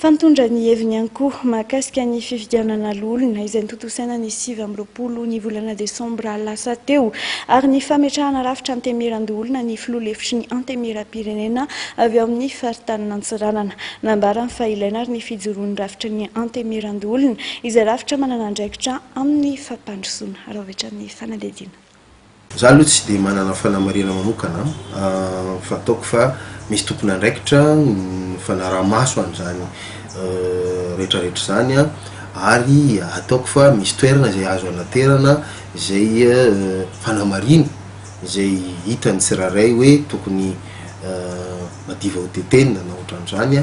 Fa nitondra ny heviny ihany koa mahakasika ny fifidianana loholona izay notontosaina ny 29 ny volana desambra lasa teo ary ny fametrahana rafitra antenimierandoholona ny filoha lefitry ny Antenimierampirenena avy ao amin'ny faritanin'Antsiranana. Nambarany fa ilaina ary ny fijoroan'ny rafitry ny Antenimierandoholona izay rafitra manana andraikitra amin'ny fampandrosoana. Araho hatrany ny fanadihadiana. Za aloha tsy dia manana fanamarihana manokana fa ataoko fa misy tompon'andraikitra ny fanaraha-maso an'izany rehetra rehetra izany ary ataoko fa misy toerana izay azo anaterana izay fanamarihana izay hitan'ny tsirairay hoe tokony madiva ho tetenina na ohatran'izany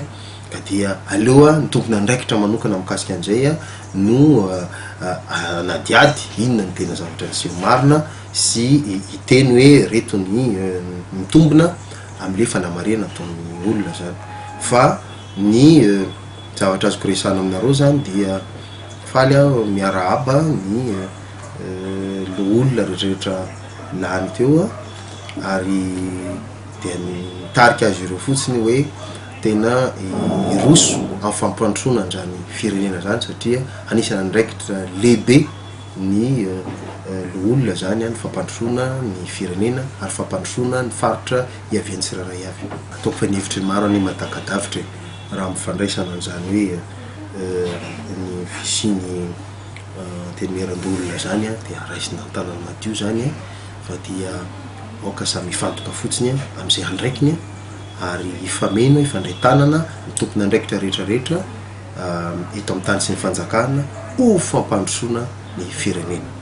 ka dia aleo ny tompon'andraikitra manokana mikasika an'izay no hanadihady inona no tena zavatra niseho marina sy hiteny hoe reto ny mitombina amle fanamarihana ataon'ny olona zany fa ny zavatra azoko resahana aminareo zany dia faly aho miarahaba ny loholona rehetrarehetra lany teo ary dia mitarika azy ireo fotsiny hoe tena hiroso amin'ny fampandrosoana an'izany firenena izany satria anisan'ny andraikitra lehibe ny loholona izany ny fampandrosoana ny firenena ary fampandrosoana ny faritra hiavian'ny tsirairay avy. Ataoko fa ny hevitry ny maro anie mahataka-davitra e, raha amin'ny fandraisana an'izany hoe ny fisian'ny antenimierandoholona izany dia raisina an-tanana madio izany fa dia aoka samy hifantoka fotsiny amin'izay andraikiny. ary hifameno, hifandray tanana ny tompon'andraikitra rehetra rehetra eto amin'ny tany sy ny fanjakana ho fampandrosoana ny firenena.